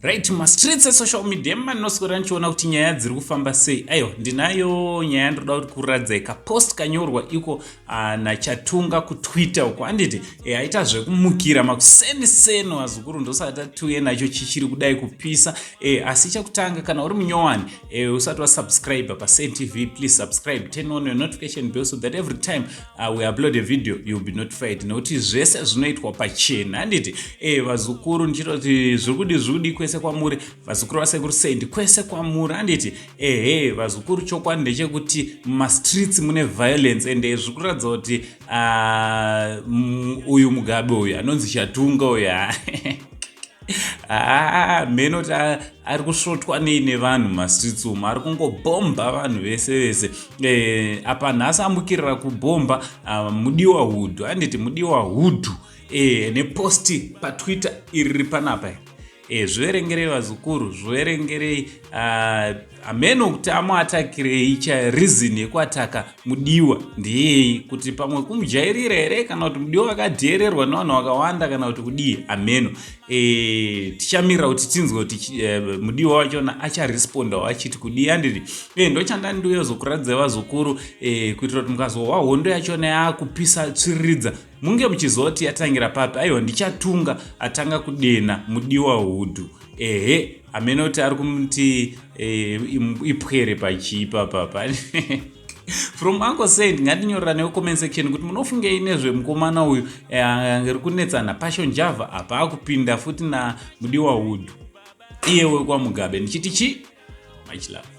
Right, mastreets esocial media emanoswera ndichiona kuti nyaya dziri kufamba sei. Aiwa, ndinayo nyaya ndoda kuti kuradzai kapost kanyorwa iko naChatunga kuTwitter uko, handiti? Aita zvekumukira makuseniseni, vazukuru, ndosati tatuye nacho chichiri kudai kupisa. Asi chekutanga, kana uri munyowani, usati wasubscribe paCNTV, please subscribe, turn on your notification bell so that every time we upload a video you'll be notified, nekuti zvese zvinoitwa pachena, handiti? Vazukuru, ndichitoti zviri kudi, zviri kudi kwese kwamuri, vazukuru vasekuru Sendi, kwese kwamuri, handiti? Ehe, vazukuru, chokwadi ndechekuti mumastreets mune violence, ende zviri kuratidza kuti uyu Mugabe uyu anonzi Chatunga uyu, haa, mheno kuti ari kusvotwa nei nevanhu mumastreets umu. Ari kungobhomba vanhu vese vese. Apa nhasi amukirira kubhomba Mudiwa Hudhu, handiti? Mudiwa Hudhu neposti paTwitter iri riri panapa. Zviverengerei, vazukuru, zviverengerei. Hameno kuti amuatakirei, chareason yekuataka Mudiwa ndeyei, kuti pamwe kumujairira here, kana kuti Mudiwa akadheererwa nevanhu vakawanda, kana kuti kudii, hameno. Tichamirira kuti tinzwe kuti Mudiwa wachona acharespondawo achiti kudii, handiti? Ndochanda ndiuyozokuratidzai, vazukuru, kuitira kuti mukazohwa hondo yachona yaakupisa tsviriridza, munge muchiziva kuti yatangira papi. Aiwa, ndiChatunga atanga kudena Mudiwa Hudhu. Ehe, hamene kuti ari kumuti ipwere pachii papapa. From Uncle Saint, ngandinyorera comment section kuti munofungei nezvemukomana uyu ri kunetsana Passion Java, apa akupinda futi naMudiwa Hudhu, iye wekwaMugabe. Ndichiti chi much love.